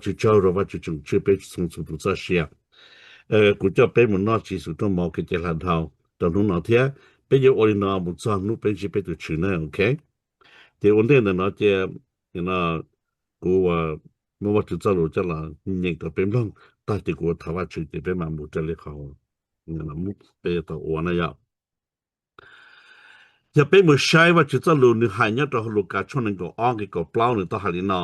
Tswv tsaug rau Vajtswv tseem tswj peb txhua txhua tus txoj sia. Kuv coj peb mus noj Tswv Yexus rooj mov kev cai hla dhau rau hnub no thiab peb yuav ua li no mus txog hnub peb ntsib peb tus Tswv na, ok? Ces ua ntej ntawm no ces kuv muab Vajtswv txoj lus coj los nyeem rau peb mloog tag ces kuv ua thov Vajtswv ces peb mam mus raws li qhov peb tau ua na yom. Yog peb mus saib Vajtswv txoj lus nws hais nyob rau hauv Lukas tshooj nees nkaum ob nqe kaum plaub nws tau hais li no: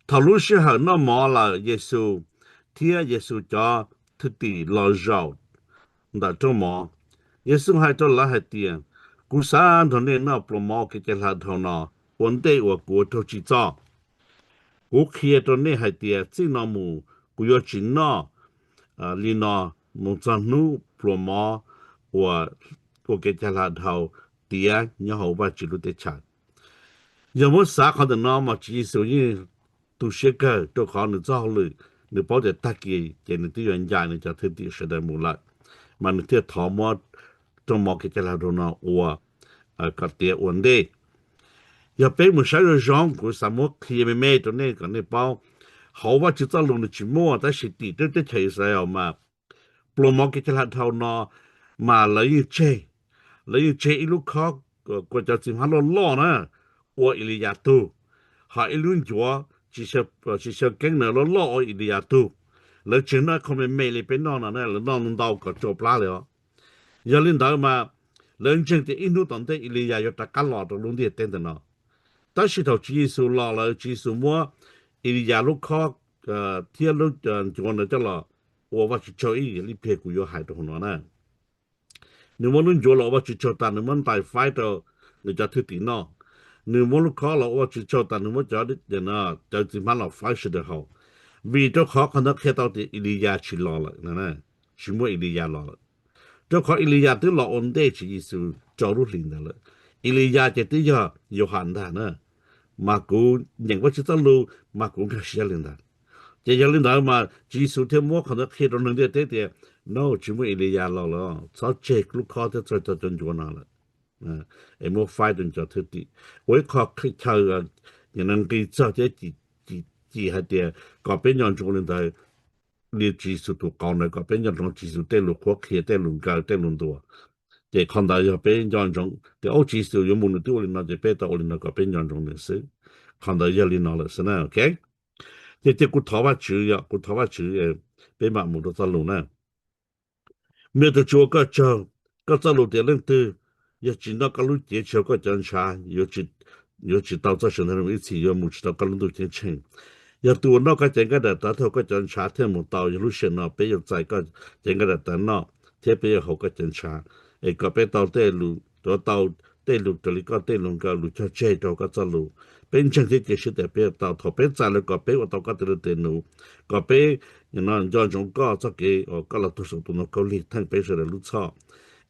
Thaum lub sij hawm noj mov lawm, Yexus thiab Yexus cov thwj tim los zaum ntawm rooj mov. Yexus hais rau lawv hais tias, Kuv xav nrog nej noj pluas mov kev cai hla dhau no ua ntej uas kuv ua raug tsim txom. Kuv qhia rau nej hais tias txij no mus kuv yuav tsis noj li no mus txog hnub pluas mov uas ua kev cai hla dhau tiav nyob hauv Vajtswv lub teb chaws. Yog muab xav qhov ntawm no mas Tswv Yexus yeej tu siab kawg rau qhov nws txoj hauj lwm nws paub tias tag kis ces nws twb yuav ncaim nws cov thwj tim sawv daws mus lawm, mas nws thiaj thov muab rooj mov kev cai hla dhau no ua kom tiav ua ntej. Yog peb mus saib zoo zoo, kuv xav muab qhia me me rau nej kom nej paub, hauv Vajtswv txoj lus nws tsis muaj, tab sis tim teb chaws Israel mas pluas mov kev cai hla dhau no mas lawv yeej tseg, lawv yeej tseg ib lub khob kua cov txiv hmab loj loj na ua Eliyas tug, ho ib lub ncuav tsis xyaw keeb na loj loj ua Eliyas tug. Lawv tsis noj qho me me li peb noj no, lawv noj ntau kom tsau plab li os. Yog li ntawd mas lawv ntseeg tias ib hnub tom ntej Eliyas yuav rov qab los rau lub ntiaj teb ntawm no. Tab sis thaum Tswv Yexus los lawm, Tswv Yexus muab Eliyas lub khob thiab lub ncuav ntawd coj los ua Vajtswv tsaug ib yam li pliag kuv yuav hais rau hauv no na. Nws muab lub ncuav los ua Vajtswv tsaug tas, nws muab ntais faib rau nws cov thwj tim noj. Nws muab lub khob los ua Vajtswv tsaug tas, nws muab cov cawv txiv hmab los faib sawv daws haus. Vim rau qhov qhov ntawd qhia tau tias Eliyas tsis los lawm, tsis muaj Eliyas los lawm. Rau qhov Eliyas twb los ua ntej Tswv Yexus rau lub hlis ntawd lawm. Eliyas ces twb yog Yauhas ntag na. Mas kuv nyeem Vajtswv txoj lus mas kuv nkag siab li ntawd. Ces yog li ntawd mas Tswv Yexus thiaj muab qhov ntawd qhia rau neeg ntiaj teb tias, no tsis muaj Eliyas los lawm, txhob tseg lub khob thiab txhob tseg cov ncuav no lawm. Es muab faib rau cov thwj tim ua ib qho chaw nqi txog thiab cim hais tias kom peb nco ntsoov li ntawd, li Tswv Yexus tus qauv ntawd kom peb nco ntsoov Tswv Yexus tej lus qhuab qhia, tej lus nkaws, tej lus ntuas. Ces qhov ntawd yog peb nco ntsoov tias, o, Tswv Yexus yuav mus nws twb ua li no, ces peb tau ua li no kom peb nco ntsoov nws xwb. Qhov ntawd yog li no lawm xwb na, ok. Ces cia kuv thov Vajtswv, yog kuv thov Vajtswv, peb mam mus rau txoj lus na. Me tus Tswv ua koj tsaug, koj txoj lus tias leej twg yog tsis noj koj lub cev, tsis haus koj cov ntshav, yuav tsis tau txoj saw ntawv ib txhis, yuav mus tsis tau koj lub ntuj ceeb tsheej. Yog tus uas noj koj cev nqaij daim tawv thiab haus koj cov ntshav thiaj mus tau, yog lub sij hawm no peb yuav txais koj cev nqaij daim tawv noj thiab peb yuav haus koj cov ntshav, es kom peb tau tej lus, yuav tau tej lus raws li koj tej lus nkaws, lus cog tseg rau koj txoj lus. Peb ntseeg thiab cia siab tias peb yuav tau. Thaum peb txais lawm kom peb ua tau koj tej lus tej nus, kom peb nco ntsoov koj txoj kev uas koj los tuag saum tus ntoo khaub lig theej peb sawv daws lub txhoj,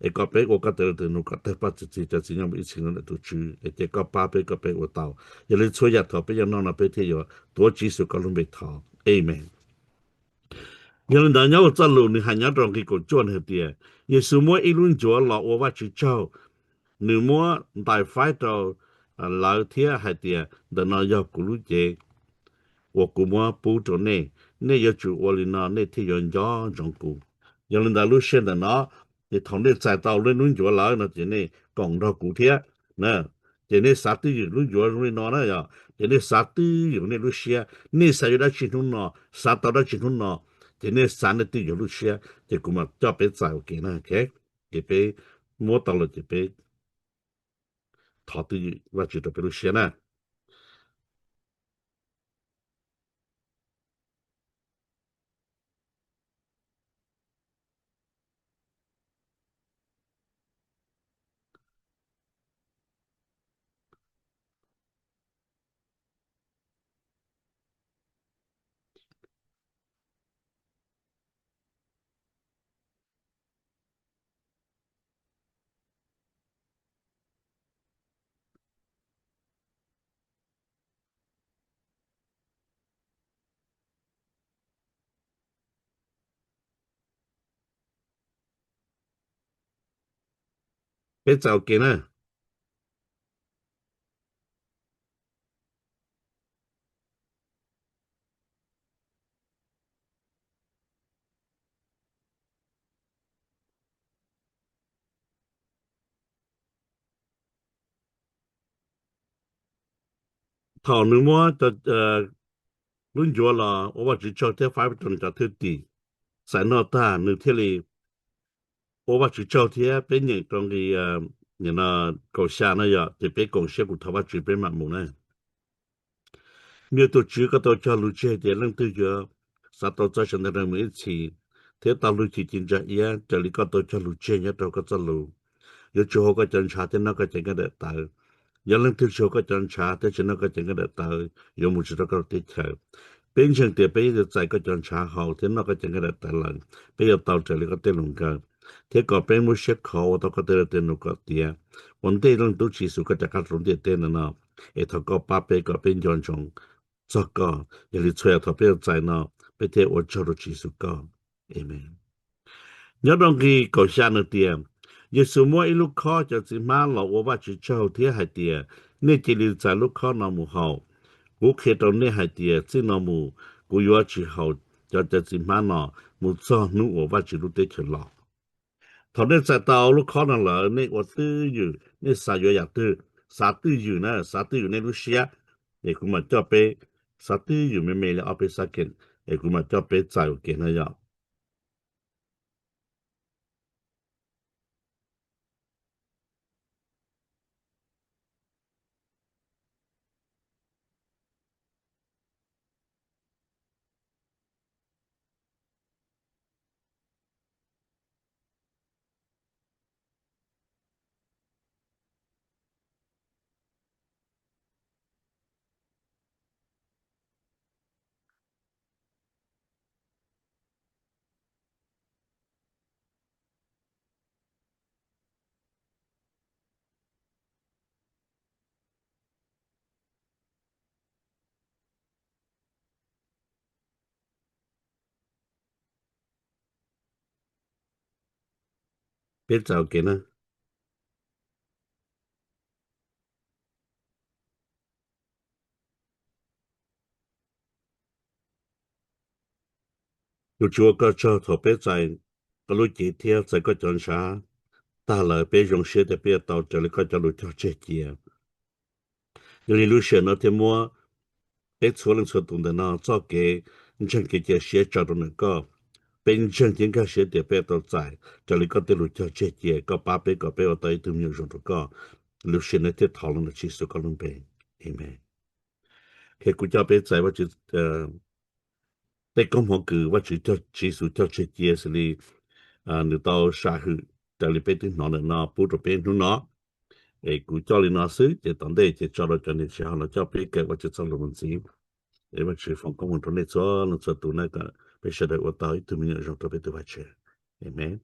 es kom peb ua koj tej lus tej nus kom tawg paj txi txiv cov txiv nyob mus ib txhis no ntawm tus Tswv, es cia koj pab peb kom peb ua tau. Yog li txhua yam thaum peb yuav noj no peb thiaj yuav tuav Tswv Yexus koj lub npe thov, amen. Yog li ntawd nyob hauv txoj lus nws hais nyob rau nqi kaum cuaj nws hais tias, Yexus muab ib lub ncuav los ua Vajtswv tsaug, nws muab ntais faib rau lawv thiab hais tias, ntawm no yog kuv lub cev uas kuv muab pub rau nej, nej yuav tsum ua li no nej thiaj yuav nco ntsoov kuv. Yog li ntawd lub sij hawm ntawm no, ces thaum nej txais tau nej lub ncuav lawm no ces nej koom nrog kuv thiab na. Ces nej xav twj ywm lub ncuav zoo li no na yom, ces nej xav twj ywm nej lub siab, nej xav yuav dab tsi hnub no, xav tau dab tsi hnub no, ces nej xav nej twj ywm lub siab, ces kuv mam coj peb txais ua ke na, ok. Ces peb muab tau lawm ces peb thov twj ywm Vajtswv rau peb lub siab na. Peb txais ua ke na. Thaum nws muab lub ncuav los ua Vajtswv tsaug thiab faib rau nws cov thwj tim txais noj tag, nws thiaj li ua Vajtswv tsaug thiab peb nyeem rau nqi kaum xya no yom, ces peb koom siab kuv thov Vajtswv peb mam mus na. Me tus Tswv, koj tau cog lus tseg tias leej twg yuav xav tau txoj sia ntseeg rau mus ib txhis thiab tau hlub cim ci ntsa iab raws li koj tau cog lus tseg nyob rau koj txoj lus, yuav tsum haus koj cov ntshav thiab noj koj cev nkaj daim tawv. Yog leej twg tsis haus koj cov ntshav thiab tsis noj koj cev nkaj daim tawv, yuav mus tsis rau koj lub teb chaws. Peb ntseeg tias peb yuav txais koj cov ntshav haus thiab noj koj cev nkaj daim tawv lawm, peb yuav tau raws li koj tej lus nkawd, thiab kom peb muab siab khov ua tau koj tej lus tej nus kom tiav, ua ntej Leej Tub Tswv Yexus koj rov qab los ntiaj teb ntawm no, es thov koj pab peb kom peb nco ntsoov txog koj. Yog li txhua yam thaum peb yuav txais no, peb thiaj ua tsaug rau Tswv Yexus koj. Amees. Nyob rau nqi kaum xya nws tias, Yexus muab ib lub khob cov txiv hmab los ua Vajtswv tsaug thiab hais tias, nej cia li txais lub khob no mus haus. Kuv qhia rau nej hais tias txij no mus kuv yuav tsis haus cov cov txiv hmab no mus txog hnub uas Vajtswv lub teb chaws los. Thaum nej txais tau lub khob no lawm nej ua twj ywm, nej xav yuav yam twg, xav twj ywm na, xav twj ywm nej lub siab, es kuv mam coj peb, xav twj ywm me me li ob peb second, es kuv mam coj peb txais ua ke na yom. Peb txais ua ke na. Tus Tswv ua koj tsaug thaum peb txais koj lub cev thiab txais koj cov ntshav tag lawm, peb zoo siab tias peb yuav tau raws li koj cov lus cog tseg cia. Yog li lub sij hawm no thiaj muab peb txhua leej txhua tus ntawm no txoj kev ntseeg kev cia siab tso rau ntawm koj. Peb ntseeg thiab nkag siab tias peb yuav tau txais raws li koj tej lus cog tseg cia. Koj pab peb kom peb ua tau ib tug me nyuam zoo rau koj. Lub sij hawm no thiaj thov los ntawm Tswv Yexus koj lub npe. Amees. Ces kuv coj peb txais Vajtswv tej koob hmoov kws Vajtswv cog, Tswv Yexus cog tseg cia xws li nws tau sam hwm raws li peb twb hnov ntawm no pub rau peb hnub no. Es kuv coj li no xwb ces tom ntej ces tso rau cov niam tsev ho los coj peb kawm Vajtswv txoj lus mus ntxiv. Es Vajtswv foom koob hmoov rau nej txhua leej txhua tus na, kom peb sawv daws ua tau ib tug me nyuam zoo rau peb tus Vajtswv. Amees.